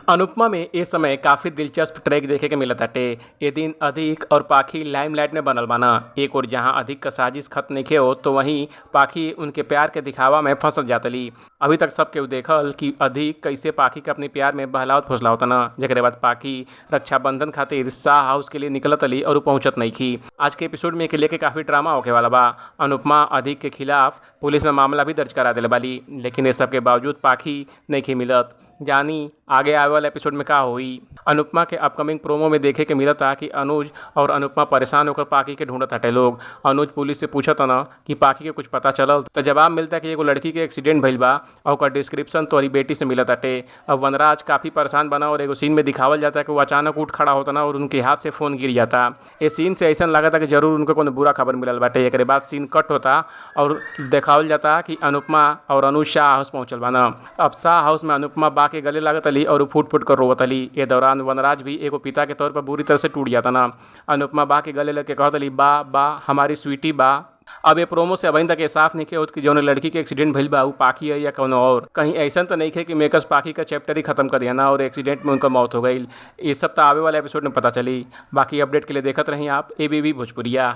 अनुपमा में ए समय काफ़ी दिलचस्प ट्रैक देखे के मिलत ताटे। ए दिन अधिक और पाखी लाइमलाइट में बनल बाना। एक ओर जहां अधिक क साजिश खत्म नइखे होत, तो वहीं पाखी उनके प्यार के दिखावा में फंसल जातली। अभी तक सब केहू देखल कि अधिक कैसे पाखी के अपने प्यार में बहलावत फुसलावतना, जेकरे बाद पाखी रक्षाबंधन खातिर शाह हाउस के लिए निकलतली और उ पहुंचत नइखी। आज के एपिसोड में एके लेके काफ़ी ड्रामा होखे वाला बा। अनुपमा अधिक के खिलाफ पुलिस में मामला भी दर्ज करा देले बाली, लेकिन ये सब के बावजूद पाखी नइखे मिलत। जानी आगे आवे वाला एपिसोड में का होई। अनुपमा के अपकमिंग प्रोमो में देखे के मिलता कि अनुज और अनुपमा परेशान होकर पाखी के ढूंढत हटे लोग। अनुज पुलिस से पूछत न कि पाखी के कुछ पता चलल, त जवाब मिलता कि एगो लड़की के एक्सीडेंट भइल बा और ओकर डिस्क्रिप्शन तोहरी बेटी से मिलत हटे। अब वनराज काफ़ी परेशान बना और एगो सीन में दिखावल जाता कि वो अचानक उठ खड़ा होता ना और उनके हाथ से फोन गिर जाता। ये सीन से ऐसा लागता कि जरूर उनको कोनो बुरा खबर मिलल बाटे। एकरे बाद सीन कट होता और देखावल जाता कि अनुपमा और अनुज शाह हाउस पहुंचल बाना। अब शाह हाउस में अनुपमा बा के गले लागत अली और फूट फूट कर रोवत अली। ये दौरान वनराज भी एगो पिता के तौर पर बुरी तरह से टूट जाता ना। अनुपमा बा के गले लग के कहत अली, बा बा हमारी स्वीटी बा। अब ये प्रोमो से अबहिन तक ये साफ नइखे होत कि जौन लड़की के एक्सीडेंट भइल बा उ पाखी है या कौनो और। कहीं ऐसन तो नइखे कि मेकर्स पाखी का चैप्टर ही खत्म कर दिया ना और एक्सीडेंट में उनका मौत हो गई। ये सब तो आवे वाला एपिसोड में पता चली। बाकी अपडेट के लिए देखत रही आप एबीबी भोजपुरिया।